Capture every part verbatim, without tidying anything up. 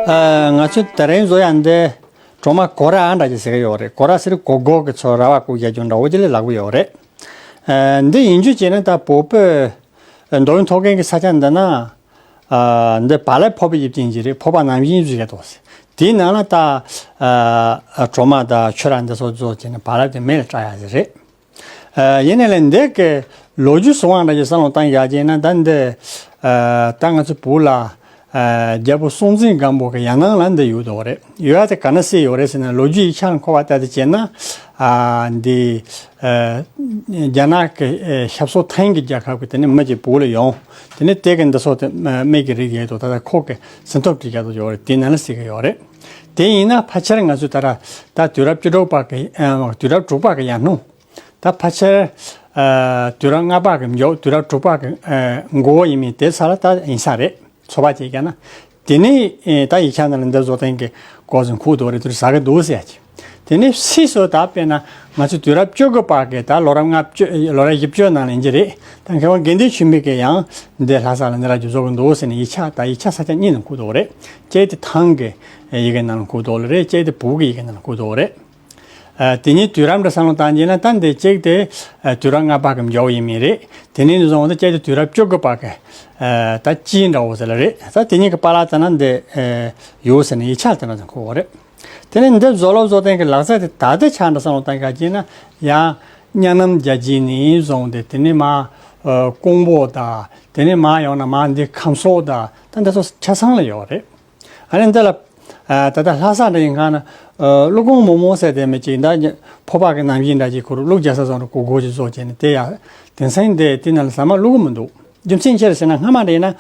ཨ། ང་ཚོ་དེ་རིང་བཟོ་ཡ་འདི་གྲོ་མ་གོ་ར་འདྲ་ཅིག་ཟེར་གི་ཡོད་རེད། གོ་ར་ཟེར་གོ་གོ་གི་ཚོ་ར་བ་གོ་རྒྱག་རྒྱུ་འདྲ་བོ་ཅིག་ལ་ལབ་གི་ཡོད་རེད། ཨ། འདི་ཡིན་རྒྱུ་བྱས་ན་ད་བོད་པའི་མདོ་དབུས་མཐོ་སྒང་གི་ས་ཆ་འདི་ན། ཨ། འདི་བག་ལེབ་ཕོར་པའི་དབྱིབས་ཅན་ཅིག་རེད། ཕོར་པ་ནམ་བཞིན་བཟོས་ཡ་འདུག་ཟེར། དེའི་ནང་ལ་ད། ཨ། གྲོ་མ་དང་ཕྱུར་ར་འདི་ཚོ་བཟོས་བྱས་ནས་བག་ལེབ་དེ་མེ་ལ་བཀྲ་ཡ་ཟིག་རེད། ཨ། ཡིན་ནའི་ལས་འདི་གི་ལོ་རྒྱུས་བཟོ་སྟངས་འདྲ་ཅིག་བསམ་བློ་བཏང་ཡག་བྱས་ན། ད་འདི། ཨ། ད་ང་ཚོ་བོད་ལ། ཨ། རྒྱལ་པོ་སྲོང་བཙན་སྒམ་པོ་གི་ཡར་ནང་ལ་འདི་ཡོད་འདུག་རེད། ཡོད་ཡ་དེ་ག་ན་གསལ་ཡོད་རེད་ཟེར་ན། ལོ་རྒྱུས་ཡིག་ཆ་ལ་འཁོར་བ་ལྟར་དུ་བྱས་ན། ཨ། འདི། ཨ། རྒྱ་ནག་གི། ཨ། ཞབས་སོར་ཐེན་གྱི་རྒྱལ་ཁབ་ཀྱི་དེ་ནས་མི་གཅིག་བོད་ལ་ཡོང་། དེ་ནས་དེ་གི་འདི་ཚོ་དེ་སྨན་གྱི་རིགས་ཡོད་དོ། ད་ལྟ་ཁོ་གི་ཟིན་ཐོ་བྲིས་རྒྱག་དོ་ཡོད་རེད། དེ་ནང་ལ་གསལ་གི་ཡོད་རེད། དེ་ཡིན་ན་ཕལ་ཆེར་ང་ཚོས་ད་ར་ད་དུས་རབས་བཅུ་དྲུག་པ་གི། ཨ། དུས་རབས་དྲུག་པ་གི་ཡར་སྔོན། ད་ཕལ་ཆེར། ཨ། དུས་རབས་ལྔ་པ་གི་མཇུག་དུས་རབས་དྲུག་པ་གི། ཨ། འགོ་བོ་ཡིན་མིན་དེ་ས་ལ་ད་ཡིན་ས་རེད། ཚོད་དཔག་བྱས་ཀྱང་ན། དེ་ནས། ཨེ། ད་ཡིག་ཆ་ནང་ལ་འདི་བཟོ་སྟངས་ཀྱི་སྐོར་ཟིན་ཁུག་འདུག་རེད། དུ་ཟ་གི་འདུག་ཟེར་ཡ་ཅིག་དེ་ནས་སྲིད་སུ་ད་དཔེར་ན་ང་ཚོ་དུས་རབས་བཅུ་དགུ་པ་གི་ད་ལོ་རབས་ལྔ་བཅུ། ལོ་རབས་བཞི་བཅུ་ནང་ལ་ཡིན་གྱི་རེད། ད་མཁས་དབང་དགེ་འདུན་ཆོས་འཕེལ་གྱིས་ཡང་འདི་ལྷ་ས་ལ་འདི་ར་ཅིག་བཟོ་གི་འདུག་ཟེར་ནས་ཡིག་ཆ། ད་ཡིག་ཆ་ས་ཆ་གཉིས་ནང་ཁུག་འདུག་རེད། གཅིག་དེ་ཐང་གི་ཡི་གེ་ནང་ལ་ཁུག་འདུག་ལེ་རེད། གཅིག་དེ་བོད་ཀྱི་ཡི་གེ་ནང་ལ་ཁུག་འདུག་རེད། ཨ། དེ་ཉིད་དུས་རབས་འདྲ་བསམ་བློ་བཏང་རྗེས་ན། ད་འདི་གཅིག་དེ། ཨ། དུས་རབས་ལྔ་པ་གི་མཇུག་ཡིན་མིན་རེད། དེ་ནས་བཟུང་སྟེ་གཅིག་དེ་དུས་རབས་བཅུ་དགུ་པ་གི། ཨ། ད་དཔྱིད་འདྲ་བོ་ཟེར་ལེ་རེད། ད་དེ་གཉིས་ཀྱི་བར་ལ་ད་ན་འདི། ཨ། ཡོད་ཟེར་ནས་ཡིག་ཆ་དེ་འདྲ་ཟིག་ཁུག་ཡོད་རེད། དེ་ནས་འདི་བཟོ་ལོ་བཟོ་སྟངས་ཀྱི་ལག་རྩལ་དེ་ད་ལྟའི་ཆ་འདྲ་བསམ་བློ་བཏང་ག་བྱས་ན། ཡང་གཉའ་ནམ་རྒྱལ་རྗེས་ནས་བཟུང་སྟེ། དེ་ནས་མ། ཨ། ཀོང་པོ་དང་། དེ་ནས་མ་ཡོང་ན་མ་འདི་ཁམས་སོག་དང་། ད་འདི་ཚོ་ཆ་ཚང་ལ་ཡོད་རེད། ཨ་ནི་འདི་ལ། ཨ། ད་ལྟ་ལྷ་ས་འདྲ་ཡིན་གང་ན། ཨ། ཀླུ་ཁུང་མོག་མོག་ཟེར་དེ་མི་གཅིག་ད་ཕོར་པ་གི་ནམ་བཞིན་འདྲ་ཅིག་ཁུར་བླུགས་རྒྱག་ས་བཟོ་འདྲ་གོ་གོ་ཅིག་བཟོ་བྱས་ནས། དེ་ཡ་དེང་སང་འདི་དེ་ནང་ལ་ཟ་མ་བླུགས་གི་མི་འདུག་རྒྱུ་མཚན་ཅི་རེད་ཟེར་ན། སྔ་མ་འདྲ་ཡིན་ན་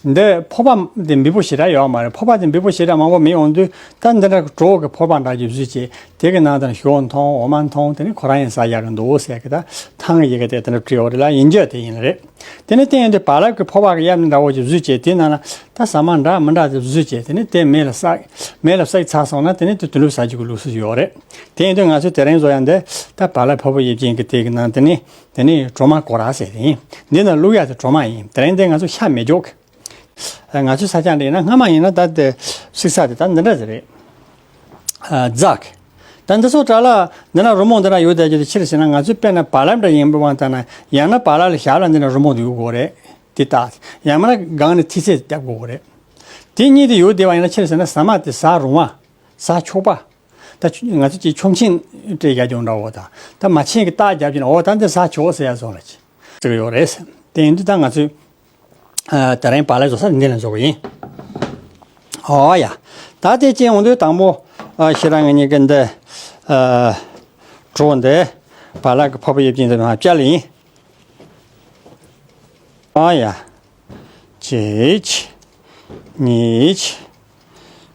འདི་ཕོར་པ་འདི་འབེལ་པོ་ཞེ་དྲག་ཡོད་མ་རེད། ཕོར་པ་འདི་འབེལ་པོ་ཞེ་དྲག་མང་པོ་མི་ཡོང་དུས། ད་འདི་འདྲ་གི་གྲོ་གི་ཕོར་པ་འདྲ་ཅིག་བཟོས་བྱས། དེ་གི་ནང་དུ་ཞོ་འཐུང་། འོ་མ་འཐུང་། དེ་ནས་ཁོ་རང་ཡང་ཟ་ཡག་གི་འདུག་ཟེར་གི། ད་ཐང་གི་ཡི་གེ་དེ་དེ་འདྲ་བྲིས་ཡོད་རེད་ལ། ཡིན་རྒྱུ་དེ་ཡིན་རེད། དེ་ནས་དེ་ཡིན་དུས་བག་ལེབ་ཀྱི་ཕོར་པ་གི་གཡབ་འདྲ་བོ་ཅིག་བཟོས་བྱས། དེ་ནང་ལ་ད་ཟ་མ་འདྲ་མི་འདྲ་དེ་བཟོས་བྱས། དེ་ནས་དེ་མེ་ལ་བསྲེགས། མེ་ལ་བསྲེགས་ཚར་སོང་ན། དེ་ནས་དེ་དུ་ལུག་ཟ་རྒྱུ་གི་ལུགས་སྲོལ་ཡོད་རེད། དེ་ཡིན་དུས་ང་ཚོས་དེ་རིང་བཟོ་ཡ་འདི་ད་བག་ལེབ་ཕོར་པའི་དབྱིབས་ཅན་གྱི་དེ་གི་ནང་། དེ་ནས་དེ་ནས་གྲོ་མ་གོ་ར་ཟེར་དེ་ཡིན། འདི་ནང་བླུགས་ཡ་དེ་གྲོ་མ་ཡིན། དེ་རིང་འདི་ང་ཚོ་ཤ་མི་འཇོག་གི། ང་ཚོའི་ས་ཆ་འདི་ཡིན་ན། སྔ་མ་ཡིན་ན་ད་དེ་བསྲེགས་ས་དེ་ད་འདི་འདྲ་ཟིག་རེད། ཨ། རྫ་གི། ད་འདི་ཚོ་དྲ་ལ་འདི་ན་རི་མོ་འདི་འདྲ་ཡོད་བསྡད་རྒྱུ་དེ་ཅི་རེད་ཟེར་ན། ང་ཚོས་དཔེར་ན་བག་ལེབ་འདྲ་ཡིན་པ་བཏང་ན། ཡང་ན་བག་ལེབ་ལ་ཞབས་ལ་འདི་འདྲ་རི་མོ་འདི་ཡོད་དགོས་རེད། དེ་ལྟ། ཡང་མིན་ན་སྒང་ནས་ཐིག་ཚད་བརྒྱབ་དགོས་རེད། དེ་གཉིས་དེ་ཡོད་བསྡད་པ་ཡིན་ན་ཅི་རེད་ཟེར་ན། ཟ་མ་དེ་ཟ་རུང་བ། ཟ་ཆོག་པ། ད་ང་ཚོ་ཅིག་ཆོམ་ཆེན་སྤྲད་རྒྱག་རྒྱུ་འདྲ་བོ་དང་། ད་མ་ཆེན་གྱི་རྟགས་རྒྱབ་ཀྱི་ན། འོ་ད་འདི་ཟ་ཆོག་ཟེར་ཡ་བཟོ་ལ་ཅིག་ཟེར་གི་ཡོད་རེད། དེ་ཡིན་དུས་ད་ང་ཚོས། ཨ། དེ་རིང་བག་ལེབ་བཟོ་ས་འདི་ལ་བཟོ་གི་ཡིན། ཨོ་ཡ། ད་དེ་ཅན་འོང་དུས་དང་པོ། ཨ། ཁྱེད་རང་ངེད་གཉིས་ཀྱི་འདི། ཨ། གྲོ་འདི་བག་ལེབ་ཀྱི་ཕོར་པའི་དབྱིབས་ཅན་དུ་མ་བཅག་ལེ་ཡིན། ཨོ་ཡ། གཅིག་གཉིས།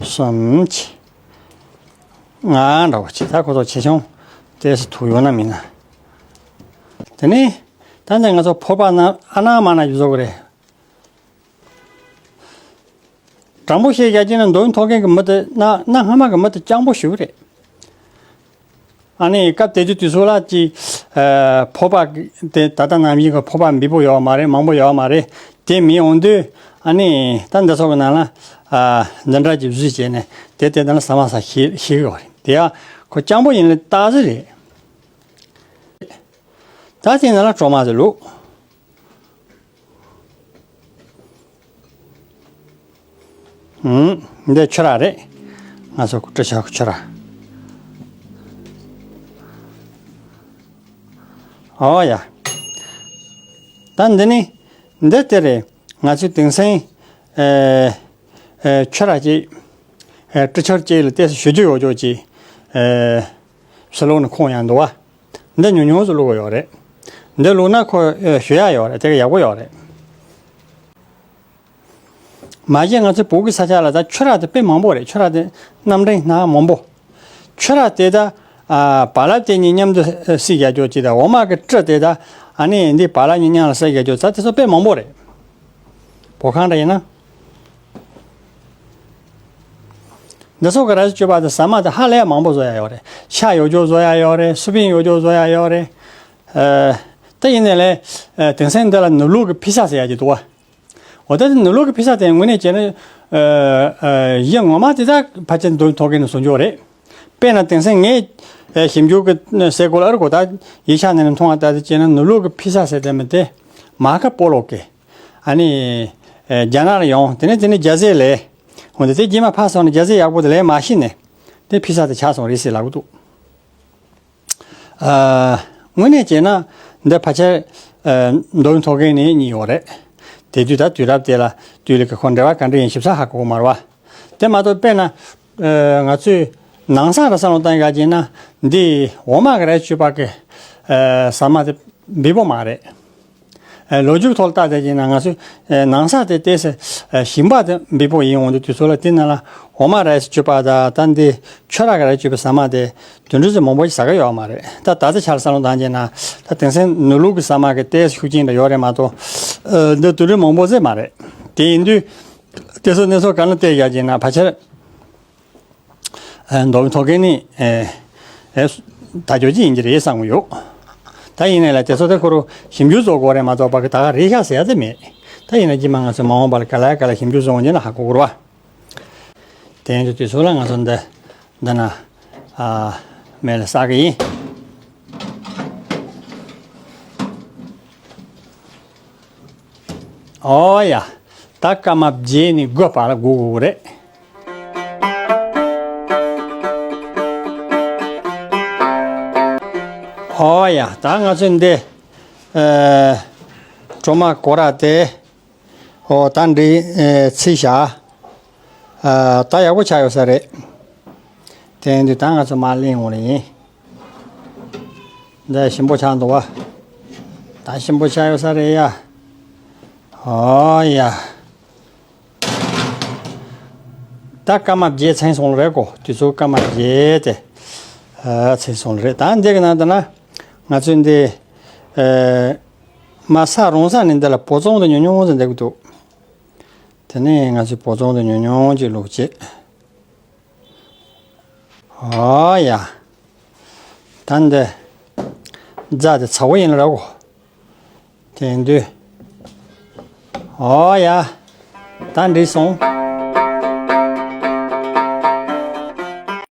གསུམ། ལྔ་འདྲ་བོ་ཅིག་ད་ཁོ་ཚོ་ཆེ་ཆུང་ཏོག་ཙམ་ཐུག་ཡོད་ན་མིན་ན། དེ་ནས་ད་ནི་ང་ཚོ་ཕོར་པ་ནང་ཨ་ན་མ་ན་ཞིག་བཟོ་གི་རེད། དྲང་པོ་བཤད་རྒྱུ་ན་མདོ་དབུས་མཐོ་སྒང་གི་མི་དེ་གནའ་གནའ་སྔ་མ་གི་མི་དེ་སྤྱང་པོ་ཞེ་པོ་རེད། ཨ་ནི་སྐབས་དེ་དུས་དུས་ཚོད་ལ་ཅིག་ཨ། ཕོར་པ་དེ་ད་ལྟ་ནང་བཞིན་གྱི་ཕོར་པ་འབེལ་པོ་ཡོད་མ་རེད། མང་པོ་ཡོད་མ་རེད། དེ་མི་འོང་དུས། ཨ་ནི་ད་འདི་ཚོ་གི་ནང་ལ། ཨ། འདི་འདྲ་ཅིག་བཟོས་བྱས་ནས། དེ་དེ་ནང་ལ་ཟ་མ་ཟ་ཤེས་ཤེས་ཀྱི་ཡོད་རེད། དེ་ཡང་ཁོ་སྤྱང་པོ་ཡིན་ལ་རྟགས་གཟིགས་རེད། ད་དེ་ནང་ལ་གྲོ་མ་ཟིག་བླུགས། ཨུམ། འདི་ཕྱུར་ར་རེད། ང་ཚོ་ཀྲི་ཆག་ཕྱུར་ར། ཨོ་ཡ། ད་འདི་ནི། འདི་དེ་རེད། ང་ཚོའི་དེང་སང་། ཨེ། ཨེ། ཕྱུར་ར་ཅིག་ཨེ། ཀྲི་ཆག་ཅིག་ལ་ཏོག་ཙམ་ཞུ་རྒྱུ་ཡོད་ཅོག་ཅིག་ཨེ། ཕྱི་ལོགས་ནས་ཁོང་ཡང་འདུག་བ། འདི་ཉུང་ཉུང་ཙམ་བླུགས་ཡོད་རེད། འདི་བླུགས་ན་ཁོ་ཞུ་ཡག་ཡོད་རེད། དེ་ག་ཡག་པོ་ཡོད་རེད། མ་གཞི་ང་ཚོའི་བོད་ཀྱི་ས་ཆ་ལ་ད་ཕྱུར་ར་དེ་དཔེ་མང་པོ་རེད། ཕྱུར་ར་དེ་རྣམ་གྲངས་སྣ་མང་པོ། ཕྱུར་ར་དེ་ད། ཨ། བག་ལེབ་དེ་གཉིས་མཉམ་དུ་བསྲེས་རྒྱག་རྒྱུ་ཅིག་དང་། འོ་མ་གི་སྤྲི་དེ་ད། ཨ་ནི་འདི་བག་ལེབ་གཉིས་མཉམ་ལ་བསྲེས་རྒྱག་རྒྱུ། ད་དེ་ཚོ་དཔེ་མང་པོ་རེད། བོད་ཁང་འདྲ་ཡིན་ན། འདི་ཚོ་གི་ར་ཅོ་པ་དེ་ཟ་མ་དེ་ཧ་ལས་མང་པོ་བཟོ་ཡ་ཡོད་རེད། ཤ་ཡོད་རྒྱུ་བཟོ་ཡ་ཡོད་རེད། སུ་པིན་ཡོད་རྒྱུ་བཟོ་ཡ་ཡོད་རེད། ཨ། དེ་ཡིན་ནའི་ལས། ཨ། དེང་སང་འདི་ལ་ནུབ་ལུག་གི་ཕི་ས་ཟེར་ཡ་ཅིག་འདུག་བ། འོ་ད་དེ་ནུབ་ལུག་གི་ཕི་ས་དེ་དངོས་གནས་བྱས་ན། ཨ་ཨ་གཞི་ངོ་མ་དེ་དག་ཕལ་ཆེར་མདོ་དབུས་མཐོ་སྒང་ནས་བཟུང་རྒྱུ་རེད། དཔེར་ན་དེང་སང་ངས་ཨ་ཞིབ་འཇུག་གི་སའི་གོ་ལ་ཨ་རུ་གོ་ད་ཡིག་ཆ་ནང་ནས་མཐོང་བ་ལྟར་དུ་བྱས་ན་ནོར་ལུག་གི་ཕི་ས་ཟེར་དེ་མི་དེ་མར་ཀོ་པོ་ལོ་གིས་ཨ་ནི་ཨ་རྒྱ་ནག་ལ་ཡོང་། དེ་ནས་དེ་ནས་རྒྱ་ཟས་ལས། འོན་ཏེ་དེ་རྗེས་མ་ཕར་སོང་ནས་རྒྱ་ཟས་ཡག་པོ་དེ་ལས་མ་ཤེས་ནས་དེ་ཕི་ས་དེ་ཆག་སོང་རེད་ཟེར་ལབ་ཀྱི་འདུག་ཨ་དངོས་གནས་བྱས་ན་འདི་ཕལ་ཆེར་ཨ་མདོ་དབུས་མཐོ་སྒང་ནས་རྙེད་ཡོད་རེད། དེ་དུས་ད་དུས་རབས་དེ་ལ་དུས་ལ་གི་ཁོ་འབྲེལ་བ་ག་འདྲ་ཡིན་ཞིབ་ཚགས་ཧ་གོ་གི་མ་རེད་བ། དེ་མ་གཏོགས་དཔེར་ན་ཨ་ང་ཚོས་ནང་ས་ར་ས་ལོང་བཏང་ཡག་བྱས་ན་འདི་འོག་མ་གི་ར་ཡ་གཅོད་པ་གི་ཨ་ཟ་མ་དེ་འབེལ་པོ་མ་རེད། ཨ་ལོ་རྒྱུས་ཐོག་ལ་བལྟས་བསྡད་ཀྱི་ན་ང་ཚོའི་ཨ་ནང་ས་དེ་ཏོག་ཙམ་ཨ་ཞིམ་པ་དང་འབེལ་པོ་ཡིན་འོང་དུས་དུས་ཚོད་ལ་དེ་ནང་ལ་འོ་མ་ར་ཡ་གཅོད་པ་དང་ད་འདི་ཆུ་ར་གི་ར་གཅོད་པའི་ཟ་མ་དེ་དུད་འགྲོ་ཚོས་མང་པོ་ཞིག་ཟ་གི་ཡོད་མ་རེད། ད་ད་ལྟ་ཆར་ས་ལོང་བཏང་ཀྱི་ན་ད་དེང་སང་ནོར་ལུག་གི་ཟ་མ་གི་ཏོག་ཙམ་ཤུགས་རྐྱེན་འདྲ་ཡོད་རེད་མ་གཏོགས་ཨ་འདི་དུད་འགྲོ་མང་པོ་ཟོས་མ་རེད། དེ་ཡིན་དུས་དེ་ཚོ་གནས་ཚུལ་ག་ལ་བལྟས་ཡག་ཅིག་ན་ཕལ་ཆེར། ཨ་མདོ་དབུས་མཐོ་སྒང་ནས་ཨ་ཨ་ད་ཆོག་ཅིག་ཡིན་གྱི་རེད་བསམ་གྱི་ཡོད། ད་ཡིན་ནའི་ལ་དེ་ཚོ་དེ་ཁོ་རང་ཞིབ་འཇུག་བཟོ་དགོས་རེད་མ་གཏོགས་པ་གི་ད་ག་རེད་ཤག་ཟེར་ཡ་དེ་མེད། ད་ཡིན་ན་རྗེས་མ་ང་ཚོ་མ་འོངས་པ་ལ་ག་ལ་ག་ལ་ཞིབ་འཇུག་བཟོ་འོང་རྒྱུ་ན་ཧ་གོ་གི་རེད་བ། དེ་ཡིན་དུས་དུས་ཚོད་ལ་ང་ཚོ་འདི་འདི་ན་ཨ་མེ་ལ་བསག་གི་ཡིན། ཨོ་ཡ། ད་སྐར་མ་བརྒྱད་ནས་དགུ་བར་ལ་སྒུག་དགོས་རེད། ཨོ་ཡ། ད་ང་ཚོས་འདི་ཨ་གྲོ་མ་གོ་ར་དེ་ཨོ་ད་འདི་ཨ་ཚིག་བྱ། ཨ་ད་ཡག་པོ་ཆགས་ཡོད་ས་རེད། དེ་ཡིན་དུས་ད་ང་ཚོ་མར་ལེན་འོང་ལེ་ཡིན། འདི་ཞིམ་པོ་ཆགས་འདུག་བ། ད་ཞིམ་པོ་ཆགས་ཡོད་ས་རེད་ཡ། ཨོ་ཡ། ད་སྐར་མ་བརྒྱད་ཚང་སོང་ལ་རེད་གོ། དུས་ཚོད་སྐར་མ་བརྒྱད་དེ་ཨ་ཚང་སོང་ལ་རེད། ད་འདི་གི་ནང་དུ་ན་ང་ཚོས་འདི་ཨ་མར་ས་རོང་ས་ནས་འདི་ལ་བོ་ཙོང་དེ་ཉུང་ཉུང་ཟིག་འདེབས་ཀྱི་འདུག་དེ་ནས་ང་ཚོས་བོ་ཙོང་དེ་ཉུང་ཉུང་ཅིག་བླུགས་བྱས། ཨོ་ཡ། ད་འདི་རྫ་དེ་ཚ་བོ་ཡིན་ལ་ར་གོ། དེ་ཡིན་དུས། ཨོ་ཡ། ད་འགྲིག་སོང་།